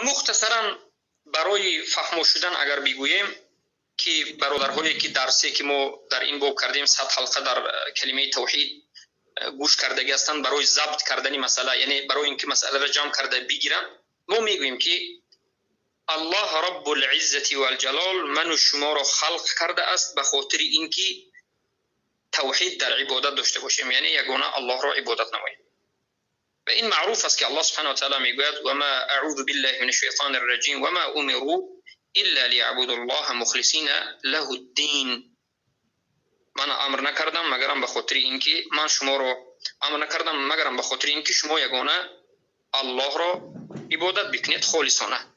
مختصرا برای فهم شدن اگر بگوییم که برادرهایی که درسی که ما در این باب کردیم 100 حلقه در کلمه توحید گوش کردگی هستند، برای ضبط کردن مسئله، یعنی برای اینکه مسئله را جمع کرده بگیرن، ما میگوییم که الله رب العزة والجلال من و شما را خلق کرده است به خاطر اینکه توحید در عبادت داشته باشیم، یعنی یگانه الله را عبادت نماییم. و این معروف است که الله سبحانه و تعالی میگوید و ما اعوذ بالله من الشیطان الرجیم و ما امروا الا لیعبدوا الله مخلصین له الدین. من امر نکردم مگرم به خاطر اینکه من شما را امر نکردم مگرم به خاطر اینکه شما یگانه الله را عبادت بکنید خالصانه.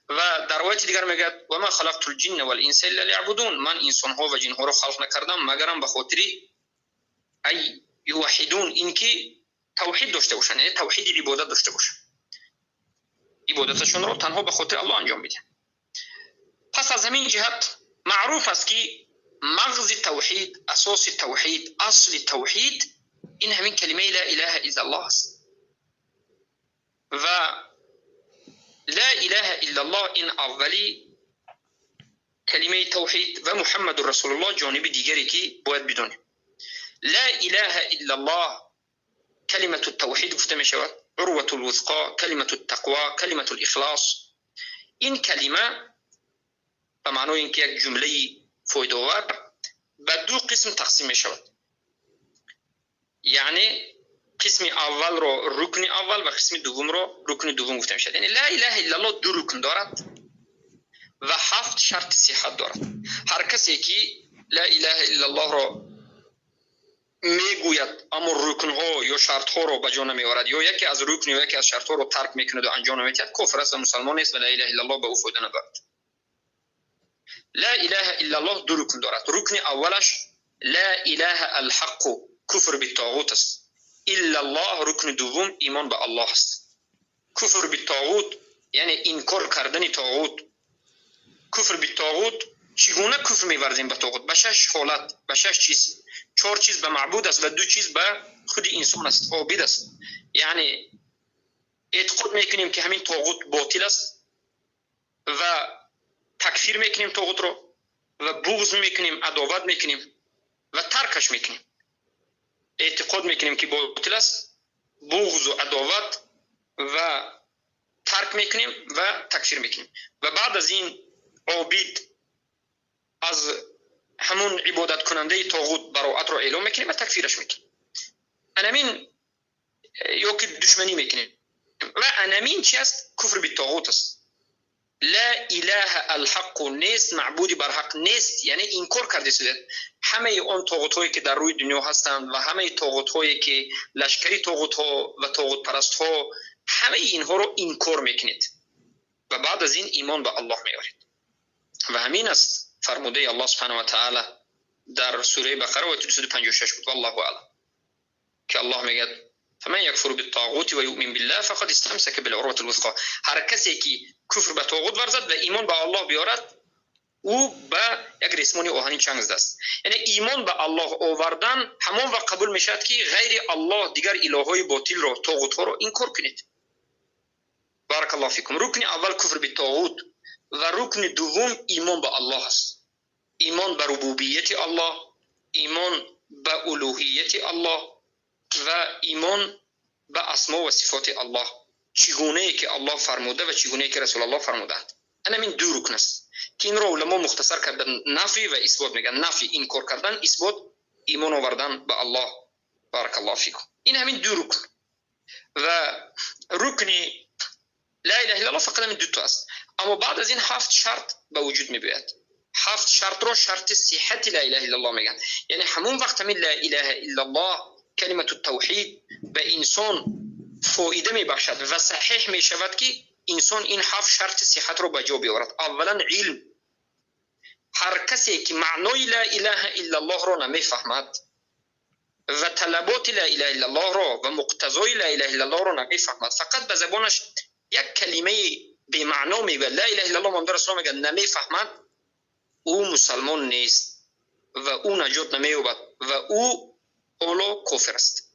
و در روایت دیگر میگه و ما خلقت الجن والانس الا ليعبدون، من انسان ها و جن ها را خلق نکردم مگرم به خاطر ای یوحدون، اینکه توحید داشته باشن، یعنی توحید عبادت داشته باشن، عبادتشون رو تنها به خاطر الله انجام میدن. پس از همین جهت معروف است که مغز توحید، اساس توحید، اصل توحید این همین کلمه لا اله الا الله است. و لا اله الا الله این اولی کلمه توحید و محمد رسول الله جانب دیگری که باید بدونیم. لا اله الا الله کلمه التوحید گفته می شود، عروة الوثقا، کلمه التقوا، کلمه الاخلاص. این کلمه به معنای اینکه یک جمله فایده‌آور به دو قسم تقسیم می شود، یعنی قسم اول رو رکن اول و قسم دوم رو رکن دوم گفته می شود. یعنی لا اله الا الله دو رکن دارد و 7 شرط صحت دارد. هر کسی که لا اله الا الله را میگوید اما رکن ها یا شرط ها رو به جا نمیآورد یا یکی از رکن یا یکی از شرط ها رو ترک میکند و انجام نمیدهد، کافر است و مسلمان نیست و لا اله الا الله به او فایده ندارد. لا اله الا الله دو رکن دارد. رکن اولش لا اله الحق، کفر بالطاغوت است. الا الله رکن دوم ایمان به الله است. کفر بالطاغوت یعنی انکار کردن طاغوت. کفر بالطاغوت چگونه کفر می‌ورزیم به طاغوت؟ به 6 حالت، به 6 چیز. 4 چیز به معبود است و 2 چیز به خود انسان است، عابد است. یعنی اعتقاد میکنیم که همین طاغوت باطل است و تکفیر میکنیم طاغوت رو و بغض میکنیم، عداوت میکنیم و ترکش میکنیم. اعتقاد میکنیم که باطل است، بغض و عداوت و ترک میکنیم و تکفیر میکنیم. و بعد از این عابد از همون عبادت کننده طاغوت براعت رو اعلام میکنیم و تکفیرش میکنیم. انمین یا که دشمنی میکنیم. و انمین چی است؟ کفر بالطاغوت است. لا اله الحق نیست، معبودی بر حق نیست، یعنی انکار کرده شده همه آن طاغوت هایی که در روی دنیا هستند و همه طاغوت هایی که لشکری طاغوت ها و طاغوت پرست ها، همه اینها رو انکار میکنید و بعد از این ایمان به الله میآورید. و همین است فرموده الله سبحانه و تعالی در سوره بقره و 256 بود، والله اعلم، که الله میگه فمن یکفر بالطاغوت و یؤمن بالله فقد استمسک بالعروة الوثقا. هر کسی که کفر به طاغوت ورزد و ایمان به الله بیارد، او به یک ریسمان آهنین چنگ زده است. یعنی ایمان به الله آوردن همان وقت قبول میشد که غیر الله دیگر الههای باطل را، طاغوت ها را انکار کنید. بارک الله فیکم. رکن اول کفر به طاغوت و رکن دوم ایمان به الله است. ایمان به ربوبیت الله، ایمان به الوهیت الله و ایمان به اسما و صفات الله، چگونه که الله فرموده و چگونه که رسول الله فرمودند. این دو رکن است که این را علما مختصر کردن نفی و اثبات میگن. نفی انکار کردن، اثبات ایمان آوردن به الله. بارک الله فیکم. این همین دو رکن و رکن لا اله الا الله فقط همین دو تا است. اما بعد از این 7 شرط به وجود می بیاید. 7 شرط رو شرط صحت لا اله الا الله میگن. یعنی همون وقت همین لا اله الا الله کلمه التوحید به انسان فایده می بخشد و صحیح می شود که انسان این 7 شرط صحت رو به جا بیاورد. اولا علم. هر کسی که معنای لا اله الا الله رو نمیفهمد و طلبات لا اله الا الله رو و مقتضای لا اله الا الله رو نمیفهمد، فقط به زبانش یک کلمه به معنا میگه لا اله الا الله محمد رسول الله میگه، نمیفهمد، او مسلمان نیست و او نجات نمییابد و او حالا کافر است.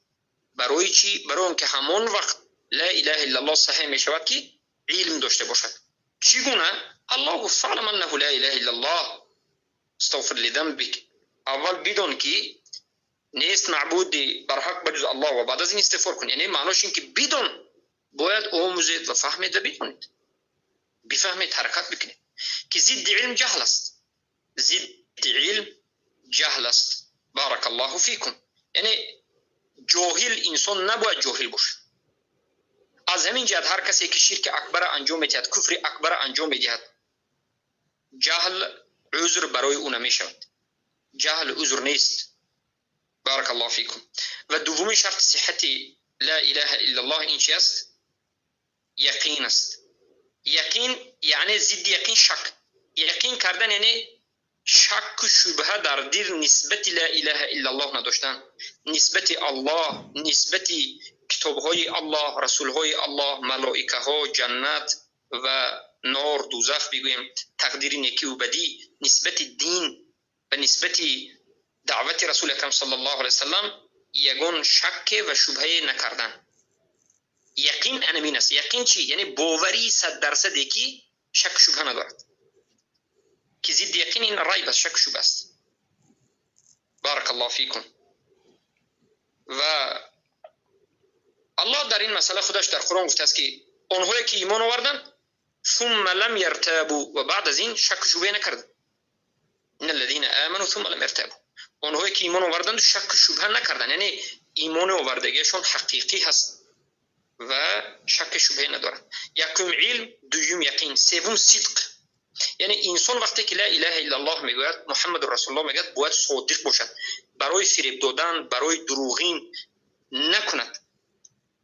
برای چی؟ برای اینکه همان وقت لا اله الا الله صحیح میشود که علم داشته باشد. چگونه؟ الله گفت فاعلم انه لا اله الا الله استغفر لذنبك. اول بدون که نیست معبودی بر حق بجز الله و بعد از این استغفار کن. یعنی معناش این که بدون باید آموزید و فهمید و بدونید، بفهمید، حرکت بکنید که ضد علم جهل است. ضد علم جهل است. بارک الله فیکم. یعنی جاهل انسان نباید جاهل باشه. از همین جهت هر کسی که شرک اکبر انجام میدهد، کفر اکبر انجام میدهد، جهل عذر برای او نمیشود. جهل عذر نیست. بارک الله فیکم. و دومین شرط صحت لا اله الا الله این چی است؟ یقین است. یقین یعنی ضد یقین شک. یقین کردن یعنی شک و شبهه در دل نسبت لا اله الا الله نداشتن، نسبت الله، نسبت کتاب‌های الله، رسول‌های الله، ملائکه‌ها، جنت و نار، دوزخ بگوییم، تقدیر نیکی و بدی، نسبت دین و نسبت دعوت رسول اکرم صلی الله علیه وسلم یگان شک و شبهه نکردن. یقین انمین است. یقین چی؟ یعنی باوری 100% که شک شبهه ندارد، که ضد یقین این ریب است، شک شبهه است. بارک الله فیکم. و الله در این مسئله خودش در قرآن گفته است که آنهایی که ایمان آوردند ثم لم یرتابوا و بعد از این شک شبهه نکردند. ان الذين آمنوا ثم لم یرتابوا، آنهایی که ایمان آوردند و شک شبهه نکردند، یعنی ایمان آوردگیشون حقیقی هست و شک شبهه ندارند. یکم علم، دوم یقین، سوم صدق. یعنی انسان وقتی که لا اله الا الله میگوید، محمد رسول الله میگوید، باید صادق باشد، برای فریب دادن، برای دروغین نکند.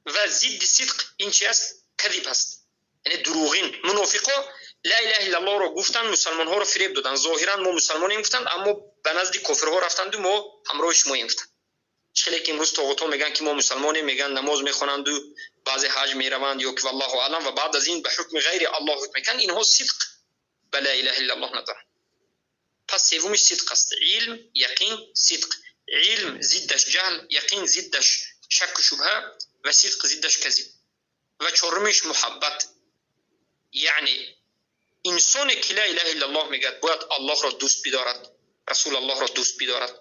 و ضد صدق این چی است؟ کذب است، یعنی دروغین. منافقا لا اله الا الله را گفتن، مسلمان ها را فریب دادن، ظاهرا ما مسلمانیم گفتند، اما به نزد کافرها رفتند و ما همراه شما گفتند. چخیلی که امروز طاغوت‌ها میگن که ما مسلمانیم، میگن نماز میخوانند و بعضی حج میروند یا که والله اعلم، و بعد از این به حکم غیر الله حکم میکنن. اینها صدق به لا اله الا الله ندارند. پس سومش صدق است. علم، یقین، صدق. علم ضدش جهل، یقین ضدش شک و شبهه و صدق ضدش کذب. و چهارمش محبت. یعنی انسان که لا اله الا الله میگه باید الله را دوست بدارد، رسول الله را دوست بدارد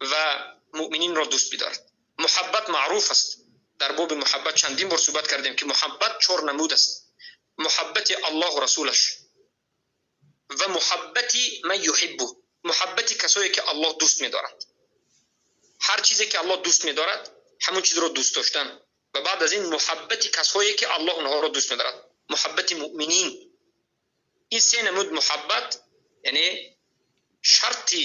و مؤمنین را دوست بدارد. محبت معروف است. در باب محبت چندین بار صحبت کردیم که محبت چهار نمود است: محبت الله و رسولش و محبت من یحبه، محبت کسایی که الله دوست می‌دارد. هر چیزی که الله دوست می‌دارد همون چیز رو دوست داشتن. و بعد از این محبت کسایی که الله اونها رو دوست می‌دارد، محبت مؤمنین. این سه نمود محبت یعنی شرط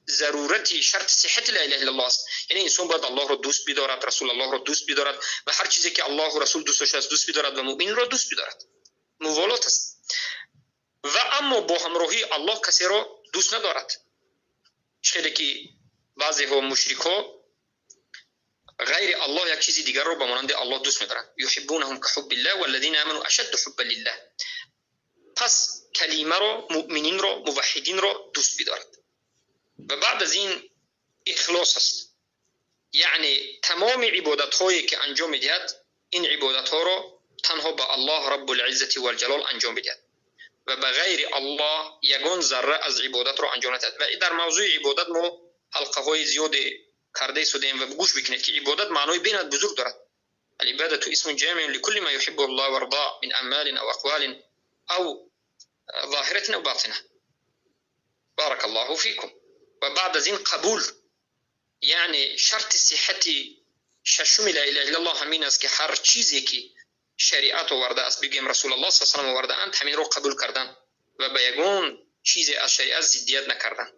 ضرورتی، شرط صحت لا اله الا الله است. یعنی انسان باید الله رو دوست بدارد، رسول الله رو دوست بدارد و هر چیزی که الله و رسول دوست داشته است دوست بدارد و مؤمن رو دوست بدارد. موالات است. و اما با همراهی الله کسی رو دوست ندارد. خیلی که بعضی ها مشرک ها غیر الله یک چیزی دیگر رو به مانند الله دوست می‌دارند. یحبونهم کحب الله والذین آمنوا اشد حبا لله. پس کلمه رو، مؤمنین رو، موحدین رو دوست بدارد. و بعد از این اخلاص است. یعنی تمام عبادت هایی که انجام می‌دهد این عبادت ها رو تنها به الله رب العزة والجلال انجام می‌دهد و به غیر الله یگان ذره از عبادت رو انجام ندهد. و در موضوع عبادت ما حلقه های زیاد کرده شدیم و گوش بکنید که عبادت معنای بینت بزرگ دارد. العبادة اسم جامع لكل ما يحبه الله ويرضاه من اعمال او اقوال او ظاهرة او باطنة. بارك الله فيكم. و بعد از این قبول، یعنی شرط صحت ششم لا اله الا الله همین است که هر چیزی که شریعت آورده است، بگیم رسول الله صلی الله علیه و آله آورده اند، همین رو قبول کردن و به یگون چیزی از شریعت ضدیت نکردن.